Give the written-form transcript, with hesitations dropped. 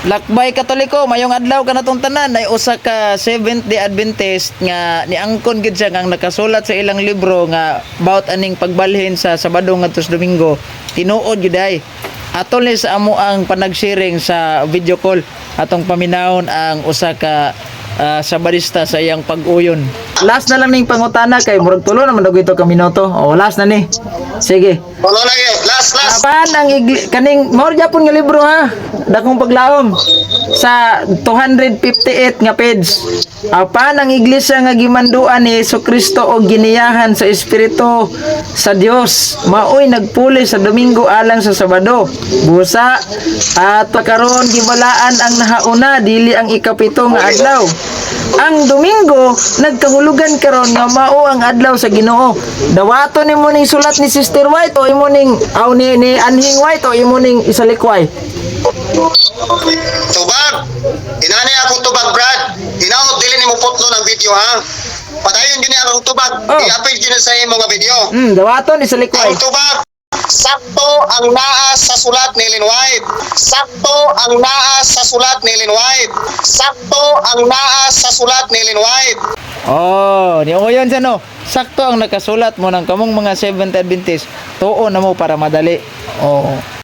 Lakbay Katoliko, mayong adlaw kanatong tanan ay usa ka Seventh Day Adventist nga niangkon gid siya nga ang nakasulat sa ilang libro nga about aning pagbalhin sa Sabado ngadto sa Domingo. Tinuod gyud ay. Atol ni sa amo ang panagsharing sa video call atong paminawon ang usa ka Sabadista sa iyang pag-uyon. Last na lang ning pangutana kay murag tulo naman daw ito ka minuto. Oh, last na ni. Sige. Wala lagi. Last, last. Apan ang kaning mao gyapon nga libro ha. Dakong paglaom sa 258 nga page. Apan ang iglesia nga gimanduan ni Kristo og giniyahan sa espiritu sa Dios maoy nagpuli sa Domingo alang sa Sabado. Busa at karon gibalaan ang nahauna, dili ang ikapito nga adlaw. Ang Domingo nagkahulugan karon nga mao ang adlaw sa Ginoo. Dawaton nimo ning sulat ni Sister White o imo ning aw ni Anhing White o imo ning isalikway? Tubag. Inani akong tubag, Brad. Hinaot dili nimo putlo ng video ha. Padayon gyud ni akong tubag. Oh. I-appeal gyud sa imo nga video. Dawaton, isalikway. Ang tubag. Sakto ang naa sa sulat ni Ellen White. Sakto ang naa sa sulat ni Ellen White. Sakto ang naa sa sulat ni Ellen White. Oh, ni Oyon sa no. Sakto ang nakasulat mo ng kamong mga Seventh Adventist. Tuo na mo para madali. Oh.